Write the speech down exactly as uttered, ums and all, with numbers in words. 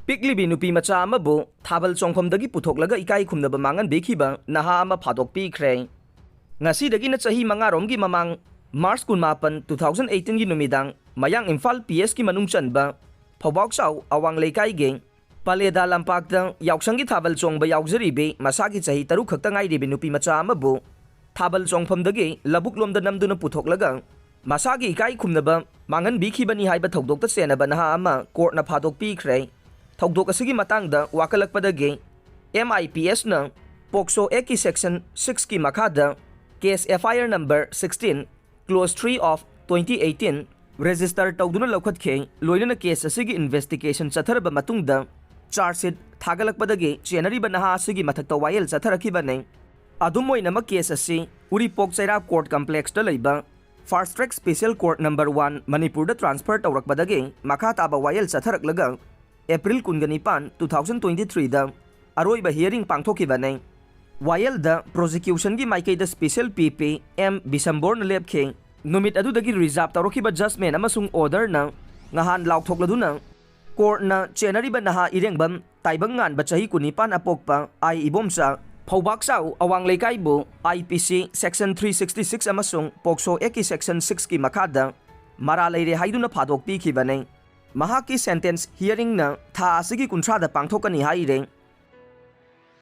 ꯄꯤꯛꯂꯤꯕꯤ ꯅꯨꯄꯤ ꯃꯆꯥ ꯑꯃꯕꯨ ꯊꯥꯕꯜ ꯆꯣꯡꯐꯝꯗꯒꯤ ꯄꯨꯊꯣꯛꯂꯒ ꯏꯀꯥꯏ ꯈꯨꯝꯅꯕ ꯃꯥꯡꯍꯟꯕꯤꯈꯤꯕ ꯅꯍꯥ ꯑꯃ ꯐꯥꯗꯣꯛꯄꯤꯈ꯭ꯔꯦ꯫ ꯉꯁꯤꯗꯒꯤꯅ ꯆꯍꯤ ꯃꯉꯥꯔꯣꯝꯒꯤ ꯃꯃꯥꯡ, March ꯀꯨꯟꯃꯥꯄꯟ, two thousand eighteen ꯒꯤ ꯅꯨꯃꯤꯗꯥꯡ, ꯃꯌꯥꯡ ꯏꯝꯐꯥꯜ P S ꯀꯤ ꯃꯅꯨꯡ ꯆꯟꯕ ꯐꯧꯕꯥꯛꯆꯥꯎ ꯑꯋꯥꯡ ꯂꯩꯀꯥꯏꯒꯤ ꯄꯂꯦꯗꯥ ꯂꯝꯄꯥꯛꯇ ꯌꯥꯎꯁꯪꯒꯤ ꯊꯥꯕꯜ ꯆꯣꯡꯕ ꯌꯥꯎꯖꯔꯤꯕꯤ ꯃꯁꯥꯒꯤ ꯆꯍꯤ ꯇꯔꯨꯛ ꯈꯛꯇ ꯉꯥꯏꯔꯤꯕꯤ ꯅꯨꯄꯤ ꯃꯆꯥ ꯑꯃꯕꯨ ꯊꯥꯕꯜ ꯆꯣꯡꯐꯝꯗꯒꯤ ꯂꯧꯕꯨꯛꯂꯣꯝꯗ ꯅꯝꯗꯨꯅ ꯄꯨꯊꯣꯛꯂꯒ ꯃꯁꯥꯒꯤ ꯏꯀꯥꯏ ꯈꯨꯝꯅꯕ ꯃꯥꯡꯍꯟꯕꯤꯈꯤꯕꯅꯤ ꯍꯥꯏꯕ ꯊꯧꯗꯣꯛꯇ ꯆꯦꯟꯅꯕ ꯅꯍꯥ ꯑꯃ ꯀꯣꯔꯠꯅ ꯐꯥꯗꯣꯛꯄꯤꯈ꯭ꯔꯦ꯫ ꯊꯧꯗꯣꯛ ꯑꯁꯤꯒꯤ ꯃꯇꯥꯡꯗ ꯋꯥꯀꯠꯂꯛꯄꯗꯒꯤ M I P S ꯅ POCSO Act ꯀꯤ Section six ꯀꯤ ꯃꯈꯥꯗ case F I R number sixteen, clause three of twenty eighteen register ꯇꯧꯗꯨꯅ ꯂꯧꯈꯠꯈꯤ꯫ ꯂꯣꯏꯅꯅ case ꯑꯁꯤꯒꯤ investigation ꯆꯠꯊꯔꯕ ꯃꯇꯨꯡꯗ charge sheet ꯊꯥꯒꯠꯂꯛꯄꯗꯒꯤ ꯆꯦꯟꯅꯔꯤꯕ ꯅꯍꯥ ꯑꯁꯤꯒꯤ ꯃꯊꯛꯇ ꯋꯥꯌꯦꯜ ꯆꯠꯊꯔꯛꯈꯤꯕꯅꯤ꯫ ꯑꯗꯨꯝ ꯑꯣꯏꯅꯃꯛ, case ꯑꯁꯤ ꯎꯔꯤꯄꯣꯛ ꯆꯩꯔꯥꯛ court complex ꯇ ꯂꯩꯕ Fast Track Special Court number one ꯃꯅꯤꯄꯨꯔꯗ transfer ꯇꯧꯔꯛꯄꯗꯒꯤ ꯃꯈꯥ ꯇꯥꯕ ꯋꯥꯌꯦꯜ ꯆꯠꯊꯔꯛꯂꯒ April ꯀꯨꯟꯒ ꯅꯤꯄꯥꯟ, two thousand twenty three ꯗ ꯑꯔꯣꯏꯕ hearing ꯄꯥꯡꯊꯣꯛꯈꯤꯕꯅꯤ꯫ ꯋꯥꯌꯦꯜꯗ prosecution ꯒꯤ ꯃꯥꯏꯀꯩꯗ special P P M ꯕꯤꯁꯝꯕꯣꯔꯅ ꯂꯦꯞꯈꯤ꯫ ꯅꯨꯃꯤꯠ ꯑꯗꯨꯗꯒꯤ reserve ꯇꯧꯔꯛꯈꯤꯕ judgment ꯑꯃꯁꯨꯡ order ꯅ ꯉꯍꯥꯟ ꯂꯥꯎꯊꯣꯛꯂꯗꯨꯅ, court ꯅ ꯆꯦꯟꯅꯔꯤꯕ ꯅꯍꯥ ꯏꯔꯦꯡꯕꯝ ꯇꯥꯏꯕꯪꯉꯥꯟꯕ, ꯆꯍꯤ ꯀꯨꯟꯅꯤꯄꯥꯟ ꯑꯄꯣꯛꯄ, ꯑꯥꯏ ꯏꯕꯣꯝꯆꯥ, ꯐꯧꯕꯥꯛꯆꯥꯎ ꯑꯋꯥꯡ ꯂꯩꯀꯥꯏꯕꯨ I P C Section three sixty six ꯑꯃꯁꯨꯡ POCSO Act ꯀꯤ Section six ꯀꯤ ꯃꯈꯥꯗ ꯃꯔꯥꯜ ꯂꯩꯔꯦ ꯍꯥꯏꯗꯨꯅ ꯐꯥꯗꯣꯛꯄꯤꯈꯤꯕꯅꯤ꯫ ꯃꯍꯥꯛꯀꯤ sentence hearing ꯅ ꯊꯥ ꯑꯁꯤꯒꯤ ꯀꯨꯟꯊ꯭ꯔꯥꯗ ꯄꯥꯡꯊꯣꯛꯀꯅꯤ ꯍꯥꯏꯔꯦ꯫